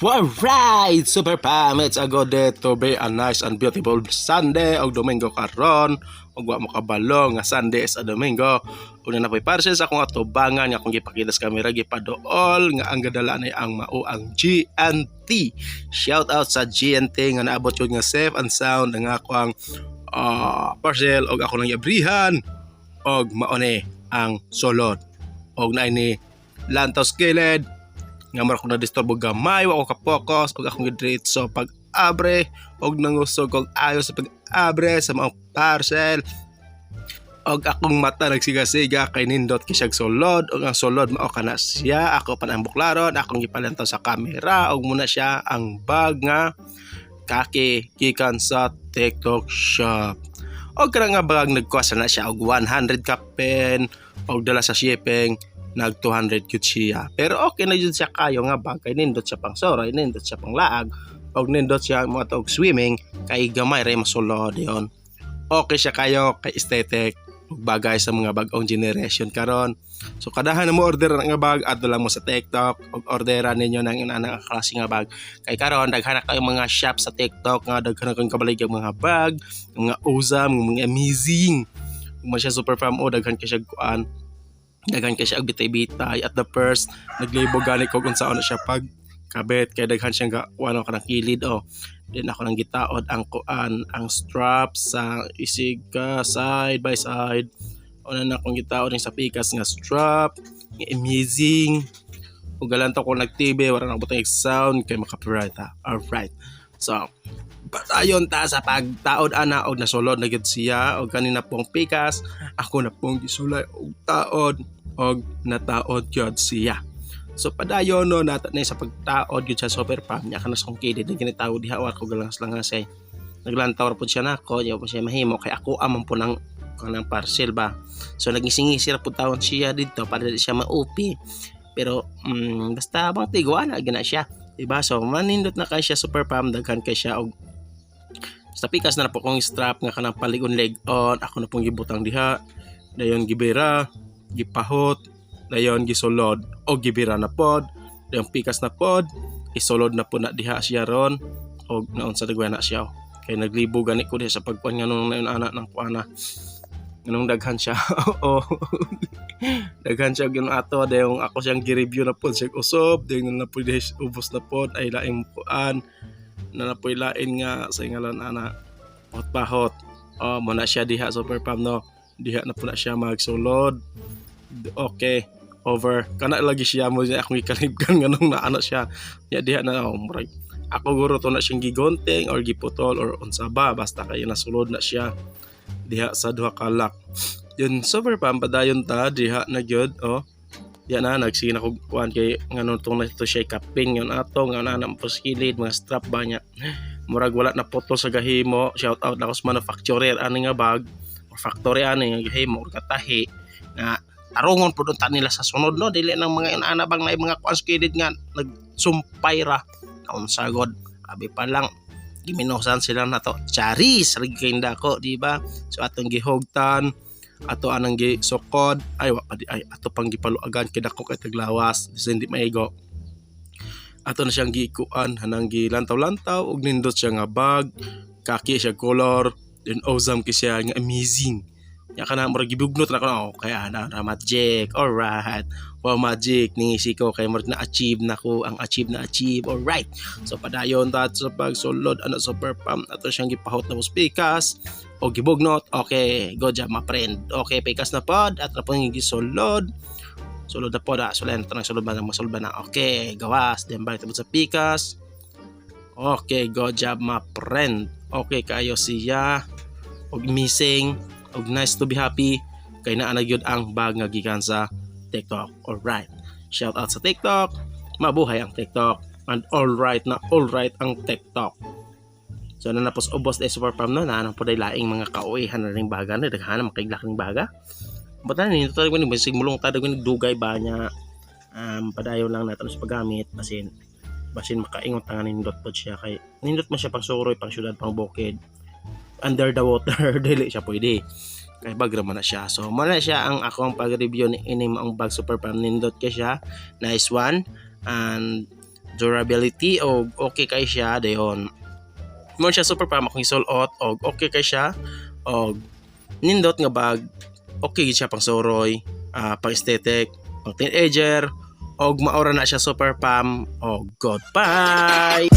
Alright, Super Pam, it's a good day to be a nice and beautiful Sunday og Domingo karon. Ug wa mo kabalo nga Sunday is a Domingo. Una na po'y parcel sa akong atubangan nga akong gipakita sa kamera, gipadool nga ang gadala ni ang mao ang GNT. Shout out sa GNT nga naabot yun nga safe and sound ang ako ang parcel og ako nang giabrihan og mao ni ang sulod. Og naay ni lantos kilid nga mura ko na disturbo gamay, wa ko ka-focus og akong gidiretso pag abre og nangusog og ayo sa pag-abre sa mga parcel og akong mata nagsiga-siga kay nindot kay siyag sulod. Og ang sulod mao kana siya. Ako pa ang buklaron, akong gipalantaw sa kamera og muna siya ang bag nga kaki gikan sa TikTok Shop. Og kana nga bag, nagkuha na siya og 100 kapin og dala sa shipping nag 200 gyud siya, pero okay na jud siya kayo nga bag kay nindot siya pang soroy, nindot siya pang laag og nindot siya mga og swimming kay gamay ra masulod yon. Okay siya kayo kay aesthetic ug bagay sa mga bag-ong generation karon. So kadahan na mo order nga bag, adto lang mo sa TikTok ug orderan ninyo ng inana nga klase nga bag kay karon daghan na kayo mga shop sa TikTok nga daghan na kayong kabalig ang mga bag, mga awesome, mga amazing. Ug man siya, Super Fam, o daghan kay siya kuan, daghan kay siya og bitay-bitay. At the first naglibo gani ko kung saan na siya pag kabit kay daghan siyang ga ano kanang kilid oh. Then ako nang gitaod ang kuan, ang strap sa isig ka side by side. Una na akong gitaod yung sa pikas nga strap nga amazing. Ug galanto ko nag TV, wala na butang sound kay maka-copyright ha. Alright, so padayon ta sa pagtaod ana og nasulod na gyud siya. Og kanina pong pikas ako na pong gisulay og taod og nataod gyud siya. So padayon no nata na sa pagtaod gyud sa Super Pam nya kana sa kong kilid na ginitaw diha wa ko galangas langas ay naglantaw ra pud siya nako, di po siya mahimo kay ako amon po nang kanang parcel ba. So nagisingisi ra pud tawon siya didto para di siya maupi, pero basta bang tigwa na gina siya, diba? So manindot na kay siya, Super Pam, daghan kay siya. Og sa pikas na po kong strap nga kanang paligon leg on, ako na pong gibutang diha, dayon gibira, gipahot, dayon gisulod o gibira na pod, dayon pikas na pod, isulod na po na diha siya ron og naunsa dagwa na siya. Kay naglibo gani ko diha sa pagkuan nga nung nayon ana ng kuana nganong daghan siya o daghan siya gyud ato. Dayon ako siyang gi-review na pod siya usob, dayon na pod ubos na pod ay laing kuan na napoy lain nga sa ngalan ana pahot-pahot. Oh, mo na siya diha, Super Pam, no? Diha na po na siya magsulod. Okay, over kana lagi siya mo akong gikalibgan nganong naana siya ya diha na. Oh, murag ako guro to na siyang gigonting or giputol or unsa ba, basta kay nasulod na siya diha sa duha ka lock yun, Super Pam. Padayon ta diha na gyud. Oh, diha na nagsige na kog kuan kay ngano tong na ito siya kapin yun ato nga na po sa kilid mga strap ba niya, murag wala na putol sa gahimo. Shout out na ko sa manufacturer ani nga bag or factory ani nga gahimo or katahi nga tarungon pud unta nila sa sunod, no? Dili nang mga inana bang na mga kuan sa kilid nga nagsumpay ra. Naunsa god, abi pa lang giminusan sila na to. Charis lagi kay ko, di ba? So atong gihugtan, ato anang gisukod, ay wa pa di ay ato pang gipaluagan kay dako kay taglawas bisan hindi maigo. Ato na siyang gikuan hanang gilantaw-lantaw og nindot siya nga bag, kaki siya color then awesome kay siya nga amazing nya kana murag gibugnot na ko. Oh, kaya na na magic. Alright, wow, magic ningisi ko kay murag na achieve na ko ang achieve na achieve. Alright, so padayon ta sa pagsulod ano, Super Pam. Ato siyang gipahot na mo pikas o gibugnot. Okay, good job, my friend. Okay, pikas na pod at na pong gisulod, sulod na pod ah. Sulod na nang sulod ba na masulod ba na. Okay, gawas then balik sa pikas. Okay, good job, my friend. Okay kayo siya og missing og nice to be happy kay naa na gyud ang bag nga gikan sa TikTok. Alright, shout out sa TikTok. Mabuhay ang TikTok and alright na alright ang TikTok. So na napos ubos na Super Pam, no? Na po laing mga kauihan na ring baga na daghan na makaiglak ring baga. Bata ni ito ni basig mulong ta ni dugay ba niya. Padayon lang nato sa paggamit basin basin makaingon ta nga nindot pod siya kay nindot man siya pang suroy, pang syudad, pang bukid. under the water, dili siya pwede kay bag ra man na siya. So mo na siya ang akong pag-review ni ini maong bag, Super Pam. Nindot kay siya, nice one and durability og okay kay siya. Dayon mo siya, Super Pam, akong isulot og okay kay siya og nindot nga bag. Okay gid siya pang suroy, pang aesthetic, pang teenager og maora na siya, Super Pam. Og goodbye.